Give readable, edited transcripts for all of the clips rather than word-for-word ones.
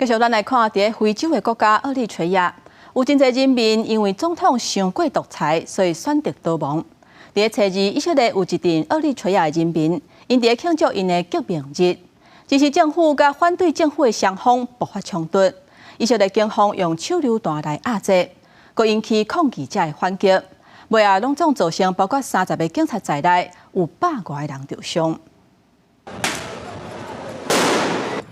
繼續咱來看，佇非洲的國家厄立垂亞，有真濟人民因為總統傷過獨裁，所以選擇逃亡。佇咧初二，以色列有一陣厄立垂亞的人民，𪜶佇咧慶祝𪜶的革命日，支持政府佮反對政府的雙方爆發衝突。以色列警方用手榴彈來壓制，閣引起抗議者的反擊。尾仔攏總造成包括30個警察在內，有100外個人受傷。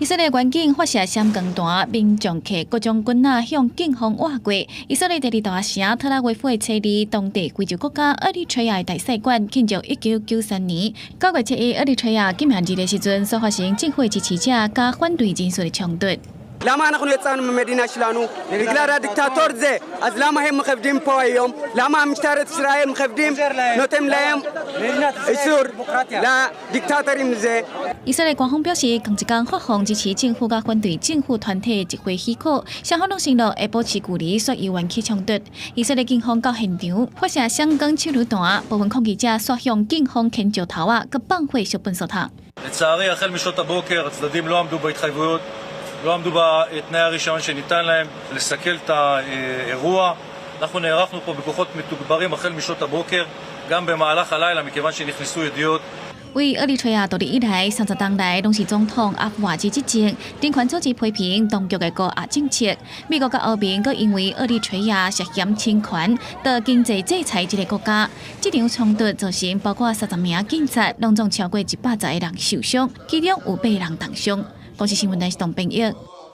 以色列軍警發射閃光彈，民眾提各種棍仔向警方倚過。以色列第二大城特拉維夫的初二，當地非洲國家厄立垂亞的大使館慶祝1993年9月7日厄立垂亞革命日的時陣，所發生政府支持者佮反對人士的衝突。 למה אנחנו יצאנו ממדינה שלנו? בגלל הדיקטטור זה. אז למה הם מכבדים פה היום? למה משטרת ישראל מכבדים, נותן להם אישור לדיקטטורים זה? 以色列官方表示，仝一工發放支持政府佮反對政府團體的集會許可，雙方攏承諾會保持距離，煞猶原起衝突。以色列警方到現場發射閃光手榴彈，部分抗議者煞向警方牽石頭仔，閣放火燒糞掃塔。 לצערי, החל משעות הבוקר הצדדים לא עמדו בהתחייבויות, לא עמדו בתנאי הרישיון שניתן להם לסכל את האירוע. אנחנו נערכנו פה בכוחות מתוגברים החל משעות הבוקר, גם במהלך הלילה, מכיוון שנכנסו ידיעות. 為厄立垂亞獨立以來，30冬來攏是總統阿夫瓦基執政，人權組織批評當局的高壓政策。美國佮歐盟閣因為厄立垂亞涉嫌侵權，著經濟制裁這個國家。這場衝突造成包括30名警察，攏總超過110個人受傷，其中有八人重傷。公視新聞台是董編譯。